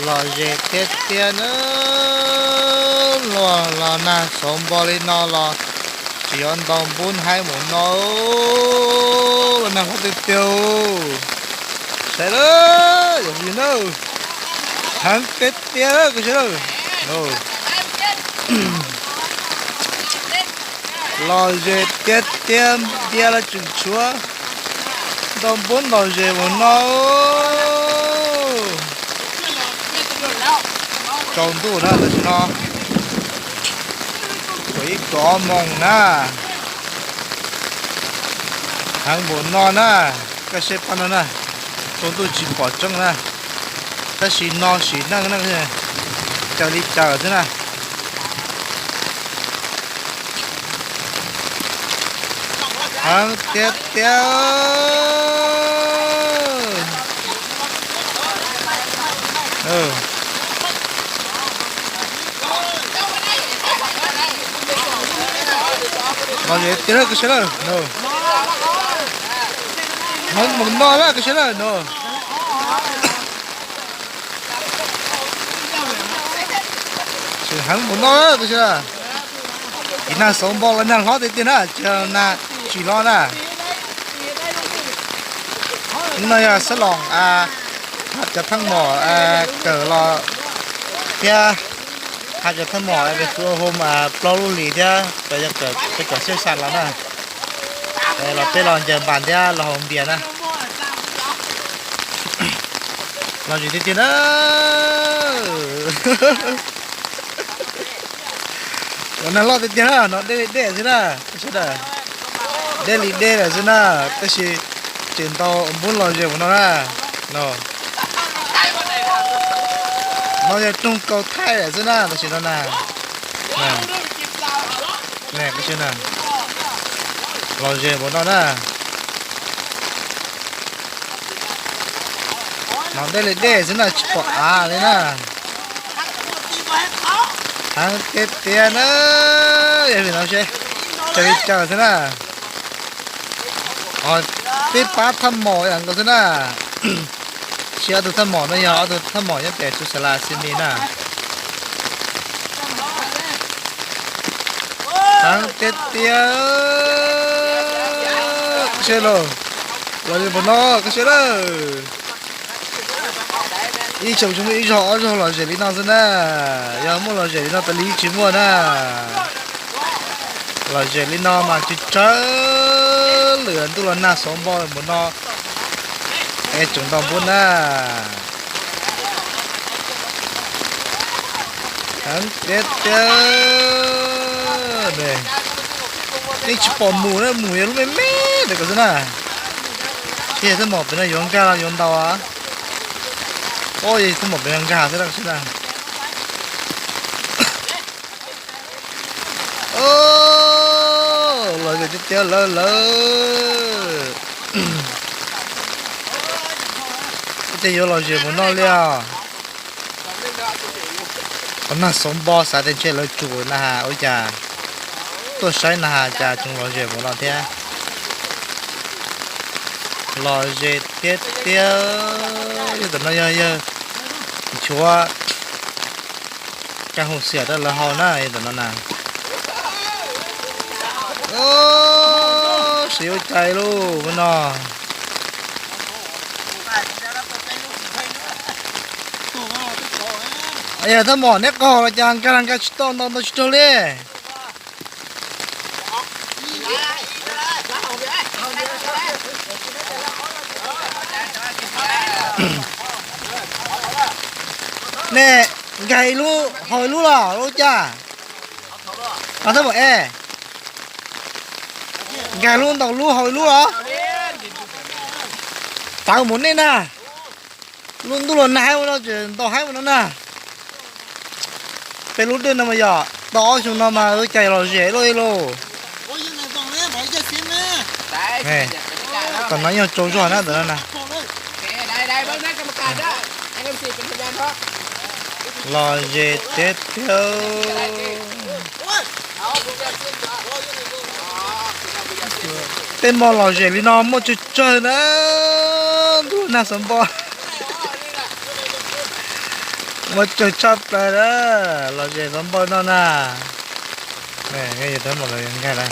Los ze tiag tiag na, luag los nag xauv npo li no los tsis yuav ntaus npub haib mus no, los nag hlob tiag tiag. Saib lawm, yog vim na, heev tiag tiag koj saib lawm. Los ze tiag tiag, ntiab los tseem tshuav, ntaus npub ntaus zes mus no. Tsaus ntuj na, tam sim no kaum ib kaum ob moos na, heev npaum no na, koj saib pab no na, tsaus ntuj tsis pom tseeb na, tab sis no sim neej na, caws li caws xwb na. Heev tiag tiag. Los ze tiag koj saib lawm. Heev mus no lawm koj saib lawm no. Heev mus no koj saib. Ib nag xauv npo los nag hlob tiag tiag na, tsis nag tsis hlob na. Hnub no yog sab loos, cov thaj mom kawm los thiab, cov thaj mom peb hu ua hom plaub lub hlis thiab, peb kawm xyuaj xas los na. Los peb los ncaws npas thiab los haus npias na. Los zem tiag tiag na. Los nag loj tiag tiag na, no dej li dej xwb na, sawv daws. Dej li dej lawm xwb na, tab sis tseem ntaus npub los zem mus no na. No yog rooj kaus thaij lawm xwb na, tam sim no na. Los zem mus no na. No dej li dej xwb na, tsis pom av li na. Heev tiag tiag na, yog li no seb, caws li caws xwb na. Peb pab thaj mom ib yam nkaus xwb na. Sis ob tug thaj mom no yog ob tug thaj mom nyob pem txu xas las xi mi na. Heev tiag tiag. Koj saib lauj, los li puas no koj saib lawm. Ib xyoos tsis muaj ib zaug ob zaug los zem li no xwb na. Yog muaj los zem li no tas li tsis muaj na. Los zem li no mas tsawg tsawg lwm ntuj los nag xauv npo mus no es tseem ntaus npub na. Heev tiag tiag. Nej tsis pom mus na, mus yog lub me me ntawm ko xwb na. Seb thaj mom pem no yuav nkag los yuav ntaus. Yog thaj mom pem no nkag xwb na. Los zem tiag tiag lawm lawm. Ib ces yuav los zem mus no li os. Qhov nag xauv npo xav tias ntshe lawv tsum na has ua cas tuaj saib na has cas tseem los zem mus no thiab. Los zem tiag tiag. Yog tam no yog yawg nchuav kab hu xiam rau lawv haus na, yog tam no na. Siv ua cai lauj no. Yog thaj mom neb qaug los cas nkag nkag tsis tau ntau ntau tsis raug li. Nej nkag ib lub haus ib lub los lub cas? Thaj mom e, nkag lub ntaus lub haus ib lub los. Tawv mus nej na. Lub ntuj los nag haib ua no ces ntaus haib ua no na. Peb lub dej no mas yog tau ob xyoo no mas ua cas los zem luaj li lauj. Tam no yog tsaus zog na tam no na. Los zem tiag tiag. Tej hmo los zem li no muaj tsawg tsawg na, ntuj nag xauv npo. Muaj tsawg tshaj plaws na, los zem xov npau no na. Yog thab mos nkag na.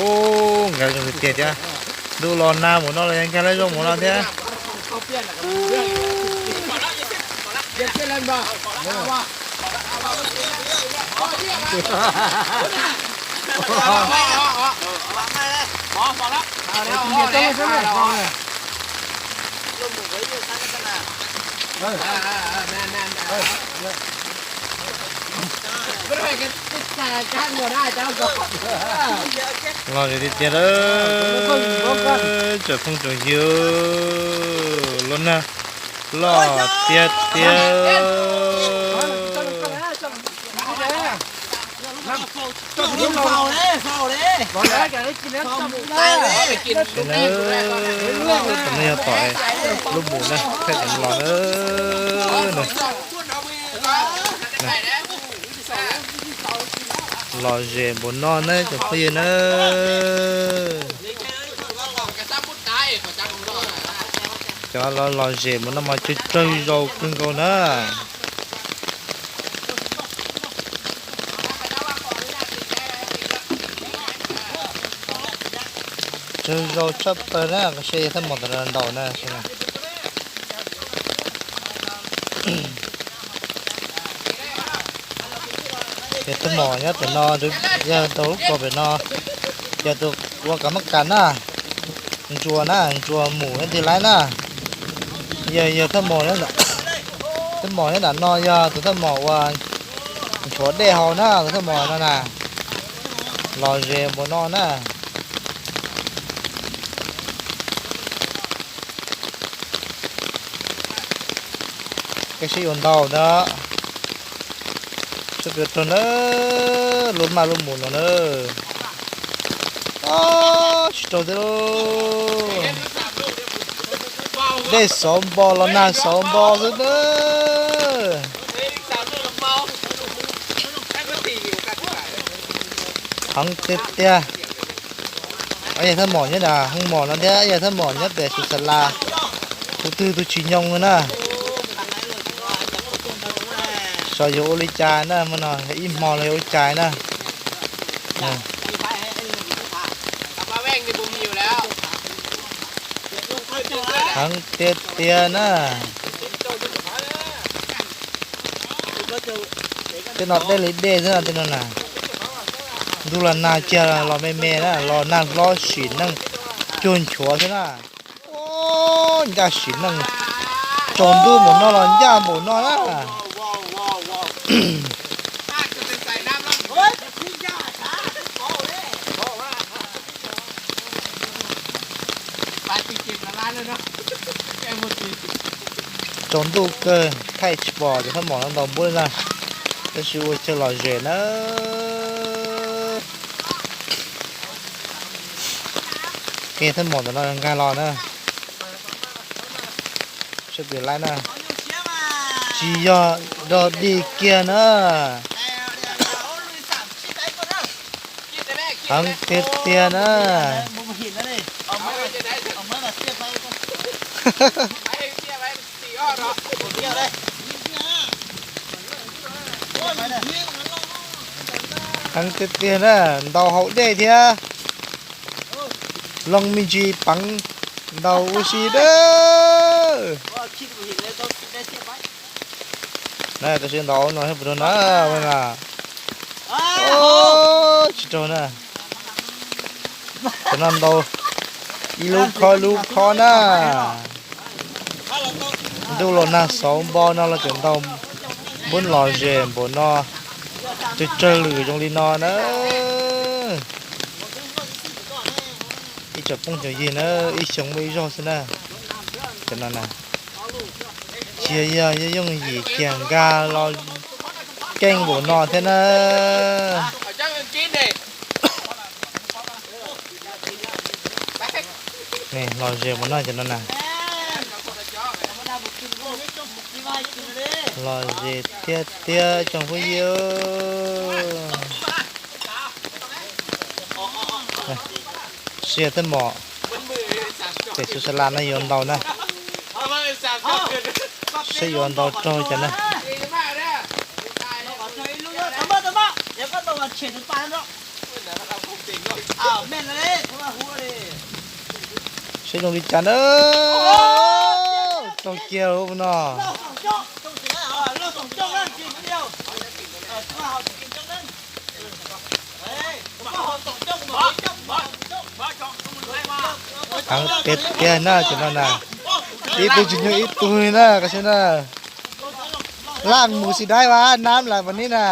Ub, nkag zoo tiag tiag thiab. Ntuj los nag mus no los yog nkag lawm zoo mus no thiab. Los zem tiag tiag lawm tsoom phooj tsoom ywg, lub nag loj tiag tiag. Tam no yog tom lub mus na, thaij tam los na. Los zem npaum no na tsoom phooj ywg na. Cov los los zem npaum no mas tsawg tsawg zaus kawg nkaus na. Tsawg zaus tshaj plaws na, seb yog thaj mos tom no ntaus na. Yog thaj mos nyob pem no, yog tau lub ko pem no, yog tus ua kav mab kas na, ntsuas na, ntsuas mus leej twg laib na. Yog, yog thaj mos, thaj mos nyob nram no yog tus thaj mos uas nchuav dej haus na, tus thaj mos no na, los zem npaum no na. Koj sib yuav ntau ntag. Sab pes rau na, lub maj lub mus no na. Tsis rau thiab lauj. Dej xauv npo los nag xauv npo xwb na. Heev tiag tiag. Yog thaj mos nyob nram hoo mos no thiab yog thaj mos nyob pem xus xas las, tus twg tus tsis nyoo na. Xyov yuav ua li cas na, hmo no ib hmo los yuav ua cas na. Heev tiag tiag na. Tej no dej li dej xwb no, tej no na. Ntuj los nag kiag los me me na, los nag hlob sim neej cuag nchuav xwb na. Ncaj sim neej, tsaus ntuj npaum no los ncaj npaum no na. Tsaus ntuj kawg thaij tsis pom cov thaj mos no ntaus npuab li na, tab sis ua chaw lom zem na. Kev thaj mos ntawm no nkag los na, sawv daws laib na, tsis yog dog dig kiag na. Heev tiag tiag na. Heev tiag tiag na, ntaus haus dej thiab. Loo me ntsis peev ntaus ua si dawb. Na, tam sim ntaus no puas raug na, na. Tsis raug na. Tam no ntaus ib lub khob ib lub khob na. Ntuj los nag xauv npo no los tseem ntaus npuab los zem npaum no, tsawg tsawg lwm zoo li no na. Ib tsoom phooj tsoom ywg na, ib xyoo muaj ib zaug xwb na. Cov no na, tsis yog yooj yim kiag nkag los keej npaum no thiab na. Los zem npaum no cov no na. Los zem tiag tiag tsoom phooj ywg. Sib thaj mom pem xus xas las no yuav ntaus na. Saib yuav ntau raug li cas na. Saib zoo li cas na. Raug kiag no. Heev tiag tiag na cov no na. Ib tug tsis nyuaj ib tug li na, koj saib na. Laj mus xis daib vas nab lawm mas nib na.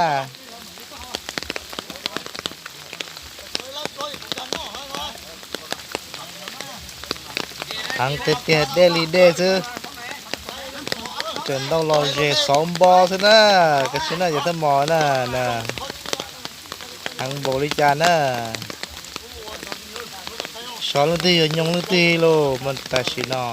Heev tiag tiag, dej li dej xwb. Cov ntau los zes xauv npo xwb na. Koj saib na, yog thaj mos na, heev npaum li cas na. Xyov leej twg yuav nyoog leej twg lauj mas tam sim no.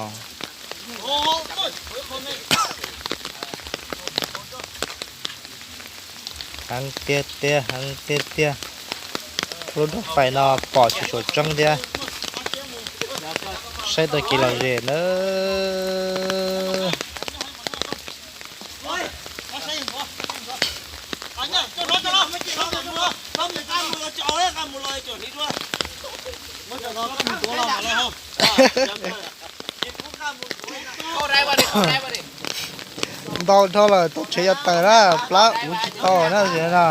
Heev tiag tiag, heev tiag tiag. Lub roob fais no pom tsis suav tseeb thiab. Saib tag kis los zes nawb. Ntau dhau lawm, tau tsheb yuav tawm na, plab uv tsis tau na, no.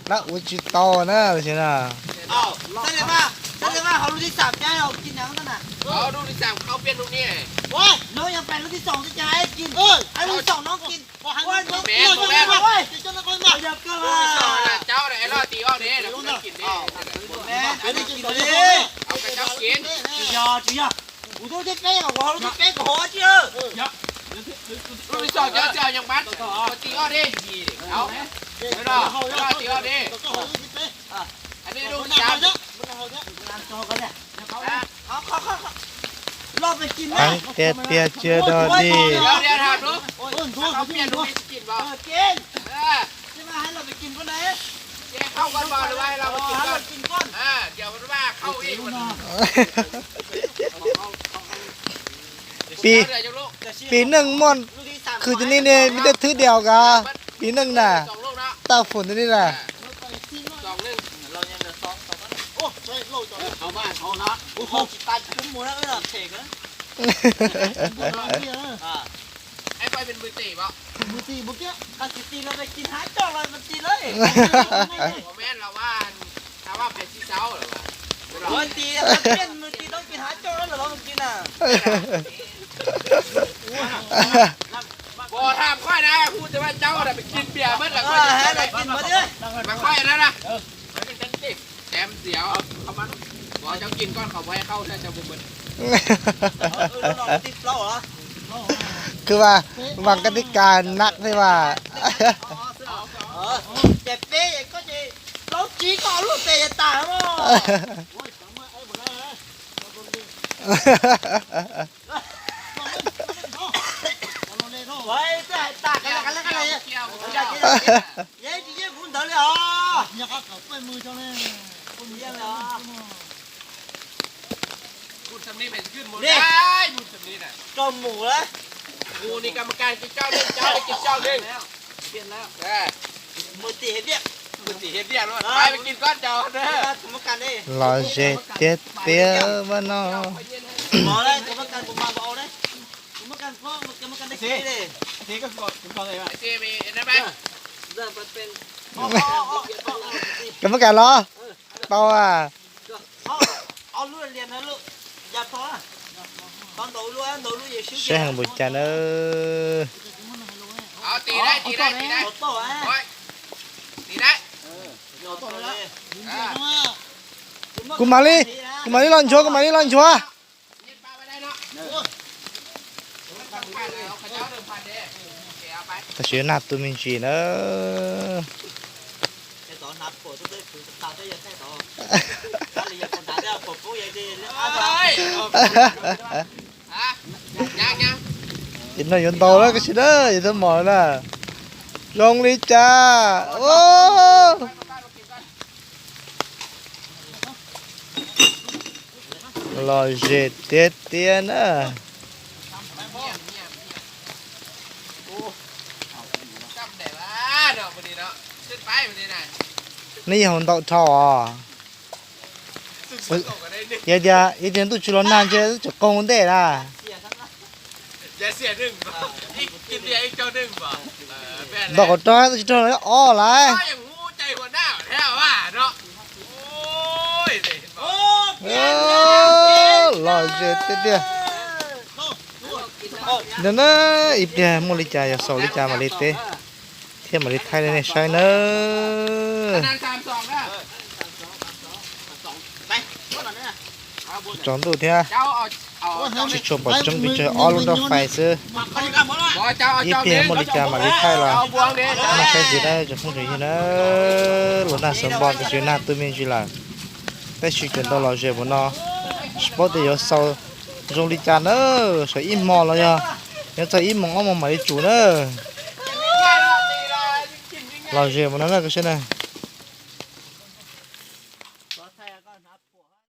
Plab uv tsis tau na, tam sim no. Heev tiag tiag, tsis dog dig. Pim, pim neej muaj khwv tib neeg ne, me tej thwb diaus kav pim neej na, tau fum tib neeg na. Kwv vas, vas kaj tib kas nab thiab vas. Rau mus lawm. Mus tim hiav diaj. Los ze tiag tiag mas no. Koj muab kas los? Tau a. Saib heev npaum cas na. Kuv mam li, kuv mam li los nchuav, kuv mam li los nchuav. Tam sim nag tu me ntsis na. Ces no yuav ntau lawm, koj sim na, yuav tab mos na. Zoo li cas. Los ze tiag tiag na. Nej yeej haus ntau dhau os. Yog tias, yog tias ntuj tsis los nag ntshe twb tseem qaug ntej na. Ntau qhov rog twb tsis raug os lawm. Lom zem tiag tiag. Ntawm na, ib pliag muaj li cas yog xaus li cas mam li teb thiab mam li thaij rau nej saib nawb. Tsaus ntuj thiab, tsis tshua pom tseeb, pes tsawg ob lub nrob fais xwb. Ib pliag muaj li cas mam li thaij los nej saib xwb na tsoom phooj tsoom ywg na. Los nag xav npo tab sis nag tu me ntsis lawm, tab sis cov ntau lom zem mus no, tsis paub tias yuav xaus zoo li cas na. Saum ib hmo los yog yuav txog ib moos ob moos mam li tsum na. Lom zem mus no na koj saib na.